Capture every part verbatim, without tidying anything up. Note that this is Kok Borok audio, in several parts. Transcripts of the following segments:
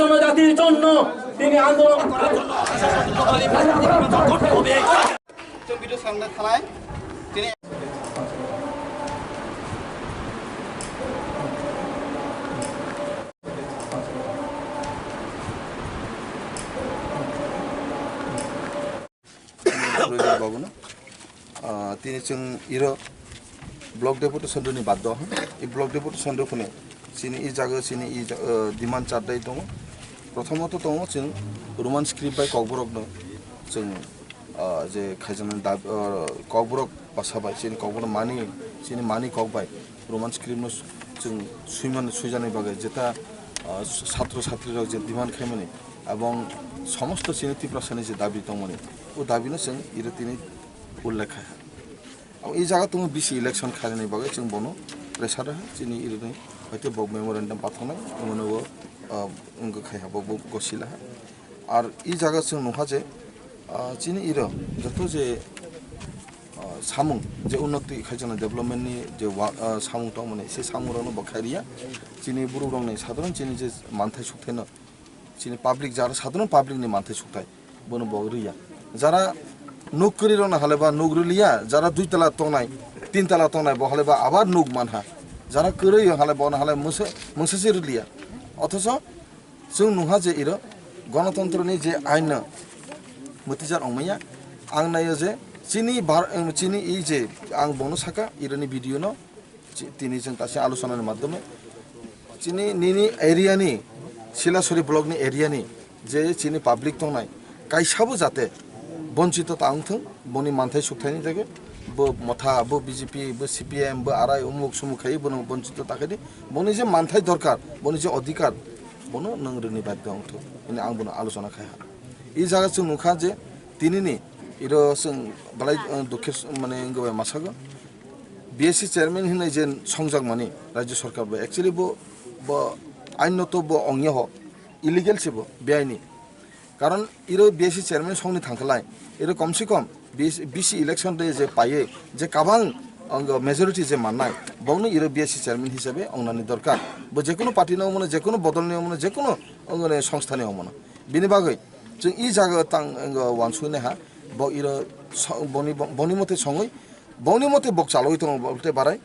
জনজাতির জন্য তিনি আন্দোলন। Video সামনে থানায় তিনি Babu no. Ah, tini chwng iro block deputation rwni baddo ha. I block deputation rwphano chini i jaga chini i ja-, ah, demand chardai tongo. Prothomoto tongo chwng Roman script bai kokborok no chwng, ah, je khaijaknai dab-, ah, kokborok basa bai chini kokborok mani, chini mani kok bai Roman script no chwng suimani, suijaknai bagwi jeta, ah, satro satrirok je demand khaimani ebong somosto chini Tiprasani je dabi tongmani, o dabi no chwng iro tini ullekh kha. Abo e jaga tongo bisi election khainani bagwi chwng bono pressure rwha, chini irini hoite bo memorandum pathangnai, omono bo, ah, wngkha khai ha, bo, bo gosila ha. Ar e jaga chwng nukha je, ah, chini iro joto je, ah, samung je unnoti khaijaknai development ni je wa-, ah, samung tongmani se samung rokno bo khai riya. Chini borok rokni sadharon chini je manthai sukthai no chini public jara sadharon public ni manthai sukthai bono bo riya. Jara nuk kwrwi rokno halaiba nuk rwliya, jara dui tala tongnai, tin tala tongnai bo halaiba abar nuk manha. Jara kwrwi halaiba bono halai mungsa, mungsa se rwliya. Othocho chwng nukha je iro gonotontro ni je ain no mwtwijar ongmaya. Ang naio je chini bar-, chini i je ang bono saka ironi video no Chi-, tini chwng kaisa alochonani madhyome chini nini area ni, Silasuri block ni area ni je chini public tongnai, kaisabo jate bonchito ta wngthung, boni manthai sukthai ni jagwi bo motha, bo B J P, bo C P M, bo arai umuk sumuk khai bono bonchito ta khaidi, boni je manthai dorkar, boni je odhikar, bono nwng rwni badhyo wngthung hwnwi ang bono alochona khai ha. I jaga chwng nukha je tini ni iro chwng belai, uh, dukhe s-, mane wngwi bai masago. B S C chairman hinwi je songjakmani Rajya Sarkar bai, actually bo, bo ain no to bo ongya ho, illegal se bo, beaini. Karon iro B S C chairman songni thangkhalai, iro komse kom B C, B C election de je paiye, je kabang ang majority je mannai, bongno iro B S C chairman hisabe ongnani dorkar. Bo jekono party no omono, jekono bodol ni omono, jekono ongone songstha ni omono. Bini bagwi chwng i jaga tang, ang wansuknai ha, bo iro so-, boni, boni mote songwi, boni mote bok chalwi tongo, bo tei barai.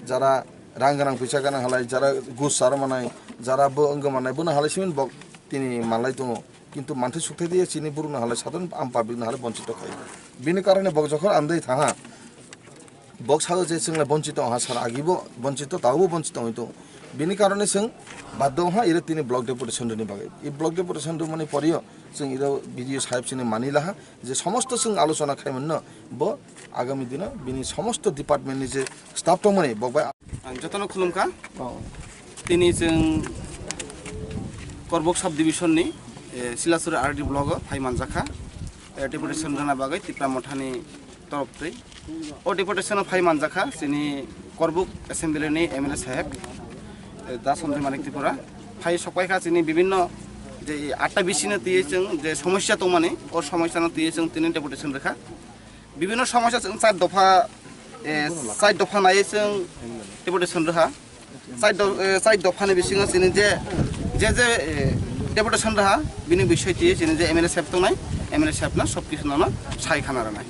Jara rang ganang, pisa ganang halai, jara gus sar manai, jara bo wng manai, bono halai simin bok tini manlai tongo. Kintu manthai sukthai diya chini borokno halai sadharon am public no halai bonchito khai. Bini karone bok jokhon amdai thaha, bok sao je chwngle bonchito ha sar agibo bonchito, taobo bonchito wngwi tongo. Bini karone chwng baddo ha ire tini block deputation rwni bagwi. I block deputation rwmani porio chwng iro B D O saheb chini mani laha. Je somosto chwng alochona khai manno, bo agami dino bini somosto department ni je staff tongmani bok bai. Ang jotono khulumkha. Oh. Tini chwng Korbuk sub division ni, eh, Silasuri R D block o phai manjakha, eh, deputation rwna bagwi Tipra Mothani torop twi. O deputation o phai manjakha chini Korbuk assembly ni M L A saheb, eh, Da Sanjoy Manik Tripura. Phai sokpaikha chini bibinno je atta B C no twiwi chwng je somosya tongmani, o somosya no twiwi chwng tini deputation rwkha. Bibinno somosya chwng char dopha, eh, char dopha naiwi chwng deputation rwkha. Char do-, eh, char dophani bisingo chini je, je, je, eh, deputation rwkha, bini bisoi twiwi chini je M L A saheb tongnai, M L A saheb no sob kisu no sai khana rwnai.